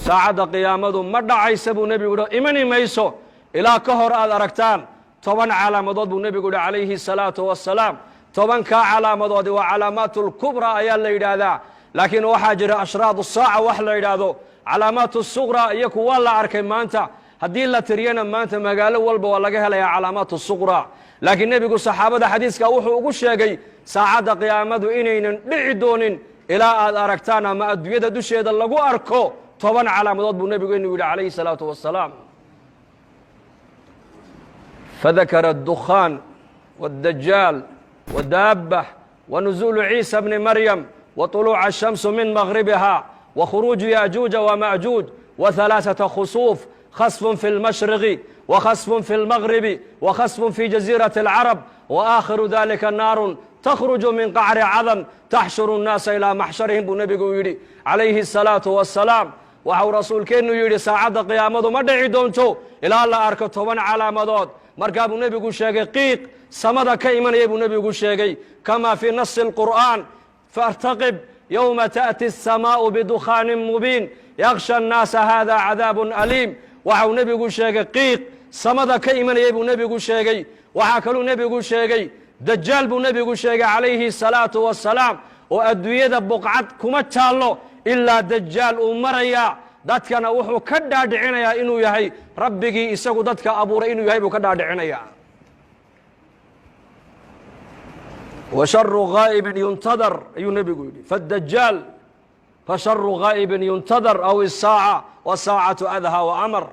Saacadda qiyaamadu ma dhacaysa, buu nebigu yidhi, imani mayso ilaa ka hor aad aragtaan 10 calaamadood, buu nebigu yihi calayhi الsalaatu wassalaam. 10-kaa calaamadoodi waa calaamaat اlkubraa ayaa la yidhaahdaa, laakiin waxaa jira ashraad saaca wax la yidhaahdo, calaamaat suqra, iyo kuwa la arkay maanta. Haddii la tiriyana, maanta magaalo walba waa laga helayaa calaamaat suqra. Laakiin nebigu saxaabada xadiiska wuxuu ugu sheegay saacadda qiyaamadu inaynan dhici doonin ilaa aad aragtaan ama adduunyada dusheeda lagu arko 10 calaamadood, buu nebigeenu yidhi calayhi الsalaatu wassalaam. فذكر الدخان والدجال ودابة ونزول عيسى بن مريم وطلوع الشمس من مغربها وخروج ياجوج وماجوج وثلاثة خسوف: خسف في المشرق وخسف في المغرب وخسف في جزيرة العرب، وآخر ذلك نار تخرج من قعر عدن تحشر الناس إلى محشرهم, buu nebigu yidhi calayhi الsalaatu wassalaam. Waxau rasuulkeennu yidhi, saacadda qiyaamadu ma dhici doonto ilaa la arko 10 calaamadood. Markaa buu nebigu sheegay qiiq samada ka imanaya, buu nebigu sheegay, كما في نص القرآن: فارتقب يوم تأتي السماء بدخان مبين يغشى الناس هذا عذاب أليم. Waxau nebigu sheegay qiiq samada ka imanaya, buu nebigu sheegay. Waxaa kaluu nebigu sheegay dajaal, buu nebigu sheegay calayhi الsalaatu wassalaam, oo adduunyada buqcad kuma taallo ilaa dajaal uu marayaa. Dadkana wuxuu ka dhaadhicinayaa inuu yahay rabbigii isagu dadka abuuray inuu yahay buu ka dhaadhicinayaa. وشر غائب ينتظر, ayuu nebigu yidhi, فالدجال فشر غائب ينتظر أو الساعة والساعة أدهى وأمر.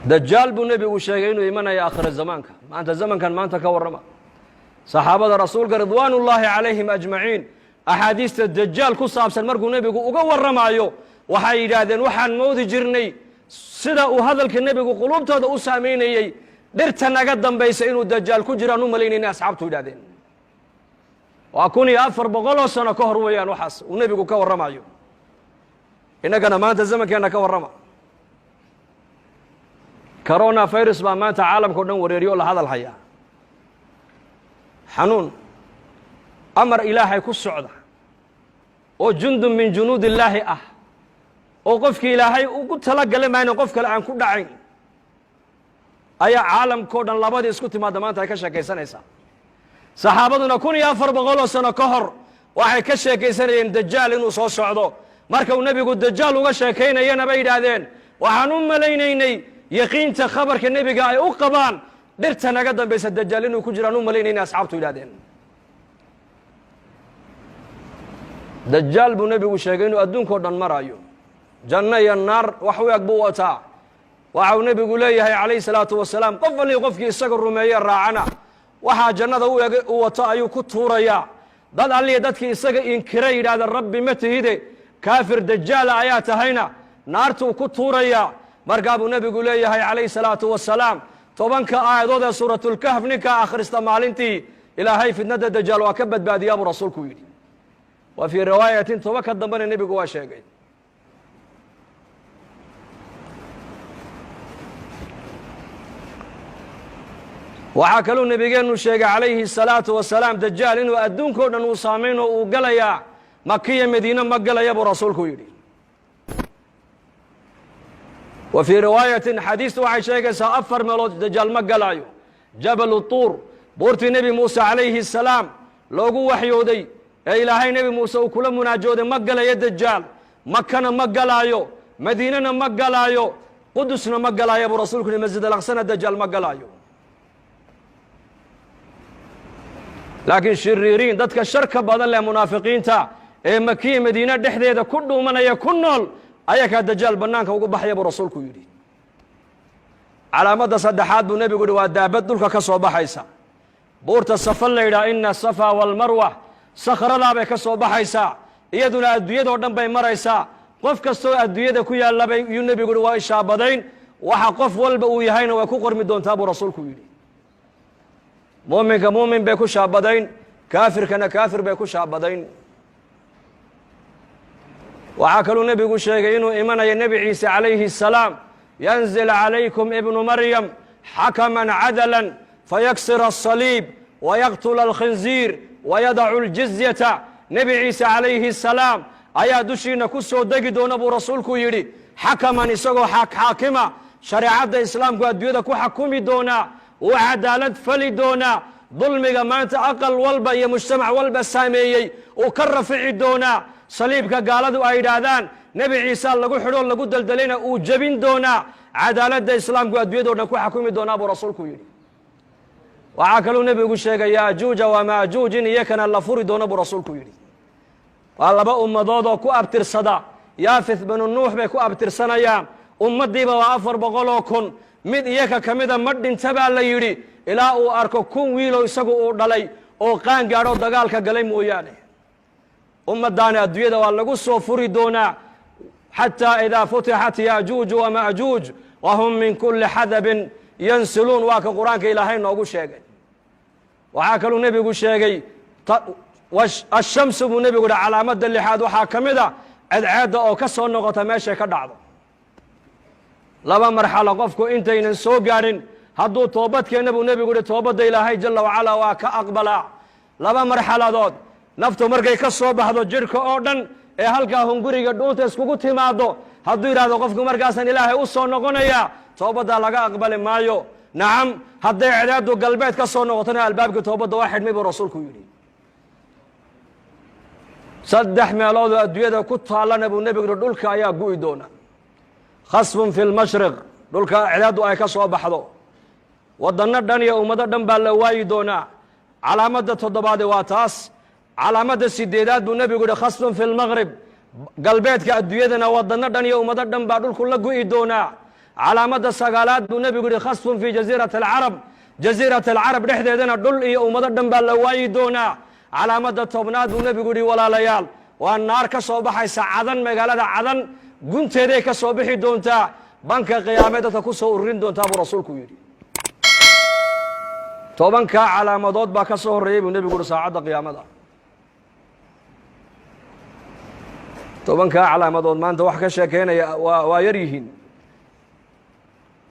Dajaal buu nebigu sheegay inuu imanaya aakhira zamaanka. Maanta zamankan maanta ka warrama. Saxaabada rasuulka ridwaan ullaahi calayhim ajmaciin axaadiista dajaal ku saabsan markuu nebigu uga warramaayo, waxay yidhaahdeen, waxaan moodi jirnay sida uu hadalka nebigu quluubtooda u saameynayey, dhirta naga dambaysa inuu dajaal ku jiraan u malaynayna, asxaabtu yidhahdeen. Waa 1400 oo sano ka hor weeyaan waxaas uu nebigu ka warramayo. Innagana maanta zamankeenna ka warrama. Corona virus baa maanta caalamka o dhan wareeriyo o la hadal hayaa. Xanuun amar Ilaahay ku socda oo جند من جنود الله ah, oo qofkii Ilaahay ugu tala galay maayna qof kale aan ku dhacayn, ayaa caalamkao dhan labadii isku timaadda maanta ay ka sheekaysanaysaa. Saxaabaduna 1400 oo sano ka hor waxay ka sheekaysanayeen dajaal inuu soo socdo. Marka uu nebigu dajaal uga sheekaynayana, bay yidhaahdeen, waxaan u malaynaynay yaqiinta khabarka nebiga ay u qabaan, dhirta naga dambaysa dajaal inuu ku jiraan u malaynayna, asxaabtu yidhahdeen. Dajaal buu nebigu sheegay inuu adduunkao dhan marayo, janno iyo naar wax u eg buu wataa. Waxau nebigu leeyahay calayhi salaatu wasalaam, qof alli qofkii isaga rumeeye raacana, waxaa jannada u eg u wato ayuu ku tuurayaa. Dad alliya dadkii isaga inkira, yidhahda "Rabbi ma tihide, kaafir dajaala ayaa tahayna," naartuu ku tuurayaa. Markaa buu nebigu leeyahay calayhi salaatu wasalaam, 10-ka aayadood ee suuratulkahf ninkaa akhrista maalintii, Ilaahay fitnada dajaal waa ka badbaadiyaa, buu rasuulku yidhi. Wa fii riwaayatin, 10-ka dambena nebigu waa sheegay. Waxaa kaluu nebigeennu sheegay calayhi الsalaatu wasalaam dajaal inuu adduunkao dhan uu saamayn oo uu galayaa, Makiya Madiine ma galaya, buu rasuulku yidhi. Wa fii riwaayatin, xadiistu waxay sheegaysaa afar meelood dajaal ma galaayo: Jabalu Tuur, buurtii Nebi Muuse calayhi الsalaam loogu waxyooday ee Ilaahay Nebi Muuse uu kula munaajooday, ma galayo dajaal. Makana ma galaayo, Madiinena ma galaayo, Qudusna ma galaayo, buu rasuulku yihi. Masjid Alaqsana dajaal ma galaayo. Laakiin shiriiriin, dadka sharka badan leh, munaafiqiinta ee Makiya Madiine dhexdeeda ku dhuumanaya, ku nool, ayakaa dajaal bannaanka ugu baxaya, buu rasuulku yidhi. Calaamadda saddexaad, buu nebigu yihi, waa daabad dhulka ka soo baxaysa, buurta Safa la yidhaha, إن الصفا والمروة, sakhradaa bay ka soo baxaysaa. Iyaduna adduunyadoo dhan bay maraysaa. Qof kastoo adduunyada ku yaallabay, yuu nebigu yihi, waa ishaabadayn. Waxa qof walba uu yahayna way ku qormi doontaa, buu rasuulku yidhi. Muuminka muumin bay ku shaabadayn, kaafirkana kaafir bay ku shaabadayn. Waxaa kaluu nebigu sheegay inuu imanayo Nebi Ciise calayhi الsalaam: ينزل عليكم ابن مريم حكما عدلا فيكسر الصليب ويقتل الخنزير ويضع الجزية. Nebi Ciise calayhi salaam ayaa dushiina ku soo degi doona, buu rasuulku yidhi, xakaman, isagoo xaakima, shareecadda Islaamku adduunyada ku xakumi doonaa, uu cadaalad fali doonaa, dulmiga maanta aqal walba iyo mujtamac walba saameeyey uu ka rafici doonaa, saliibka gaaladu ay yidhaahdaan Nebi Ciise lagu xidhoo lagu daldalayna uu jebin doonaa, cadaaladda Islaamku adduunyado dhan ku xakumi doonaa, buu rasuulku yidhi. Waxaa kaluu nebigu sheegay Yaajuuja wa Maajuuj in iyakana la furi doono, buu rasuulku yidhi. Waa laba ummadood oo ku abtirsada Yaafith binu Nuux bay ku abtirsanayaan. Ummaddiiba waa 400,000. Mid iyaka ka mida ma dhinta, baa la yidhi, ilaa uu arko 1000 wiiloo isagu uu dhalay oo qaan gaadho dagaalka galay mooyaane. Ummaddaani adduunyada waa lagu soo furi doonaa, xataa idaa futixat yaajuuj wamaajuuj wahum min kulli xadabin yansiluun. Waa ka Qur-aanka Ilaahay noogu sheegay. Waxaa kaluu nebigu sheegay ashamsu, buu nebigu yihi. Calaamadda lixaad waxaa ka mid a cadceedda oo ka soo noqota meeshay ka dhacdo. Laba marxalo qofku intaynan soo gaadhin hadduu toobad keenna, buu nebigu yihi, toobadda Ilaahay jalla wacalaa waa ka aqbalaa. Laba marxaladood: naftu markay ka soo baxdo jidhka oo dhan ee halkaa hunguriga dhuunta iskugu timaado, hadduu yidhahdo qofku markaasaan Ilaahay u soo noqonaya, toobaddaa laga aqbali maayo. Nacam, hadday cadceeddu galbeed ka soo noqotona, albaabkii toobadda waa xidhmay, buu rasuulku yidhi. Saddex meeloodoo adduunyada ku taallana, buu nebigu yihi, dhulka ayaa gu'i doona. Khasfun fi lmashriq, dhulka cadceeddu ay ka soo baxdo, waddanno dhan iyo ummado dhan baa la waayi doonaa. Calaamadda toddobaade waa taas. Calaamadda sideedaad, buu nebigu yihi, khasfun fi lmaqrib, galbeedka adduunyadana waddanno dhan iyo ummado dhan baa dhulku la gu'i doonaa. Calaamadda sagaalaad, buu nebigu yihi, khasfun fii jasiirati alcarab, jasiirat alcarab dhexdeedana dhul iyo ummado dhan baa la waayi doonaa. Calaamadda 10aad, buu nebigu yihi, walaalayaal, waa naar ka soo baxaysa Cadan, magaalada Cadan gunteeday ka soo bixi doontaa, banka qiyaamee dadka ku soo ururin doontaa, buu rasuulku yidhi. 10-kaa calaamadood baa ka soo horreeyey, buu nebigu yihi, saacadda qiyaamada. 10-kaa calaamadood maanta wax ka sheekeynaya waa yar yihiin.